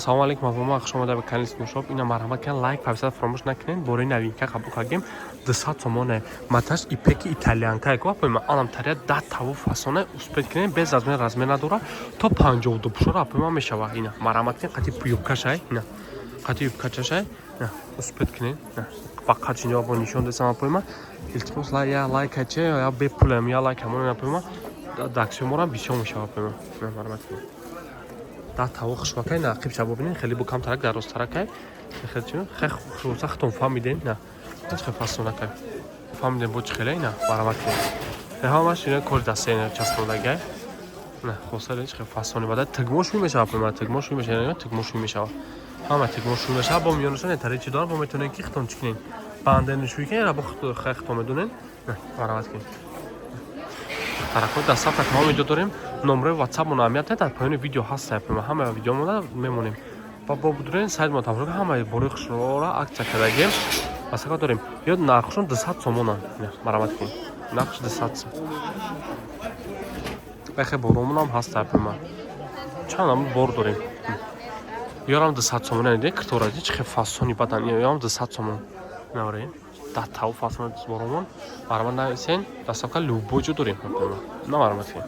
Салому алейкум, ҳамома, хуш омада ба канали Синушоп. Ина, марҳамат кунед, лайк, подписаться фаромӯш накунед. Бораи новинка қабул кардем, 200 сомоне. Маташ ипеки итальянка ко апоима, анам тария да таву фасоне, успеть кунед, без размер, размер надора, то 52 пушора апоима мешава. Ина, марҳамат кунед, қати юбкашай, ина, қати юбкачашай, ина, успеть кунед. Ина, фақат чинҷо бо нишон десам, апоима. Илтимос, я лайкаче, я бепулем, я лайк ҳамон, апоима. Даксиёморам бисёр мешава, апоима. Ина, марҳамат кунед. Да таву хушмакай, на қибша бубинед, хеле бу камтарак, дарозтаракай, хеле чи хеле хушроса, хитон фаҳмиден, на хеле фасонакай, фаҳмиден, бо чи хеле. На, марҳамат кунед, ҳамаш ина кори дастаи, ина часпондагай, на хоса чи хеле фасони. Бада тигмо шӯй мешава, пойма, тигмо шӯй мешава, тигмо шӯй мешава, ҳама тигмо шӯй мешава. Бо миёнашон тари чи дорам, бо метавонед ки хитон чӣ кунед, бандани шӯй кунед, ра бо хитон медонед. На, марҳамат кунед. Таракҳои доставка тамоми ҷо дорем. Номерои ватсапмон аҳамият дар поёни видео ҳаст, ҳама видеомона мемонем ва бо будурен сайтмо тамошо кунед. Ҳамаи бораи хушроро аксия кардагем, масака дорем. Ё нархшон 200 сомонан, марҳамат кунед, нархш 200 сом. Бахе боромонам ҳаст, ма чанд намуд бор дорем. Ёрам 200 сомона, диде киртора чи хел фасони бадан, ёрам 200 сомон навре, датаву фасон боромон. Марҳамат, нависен, доставка любой ҷо дорем. На, марҳамат кунед.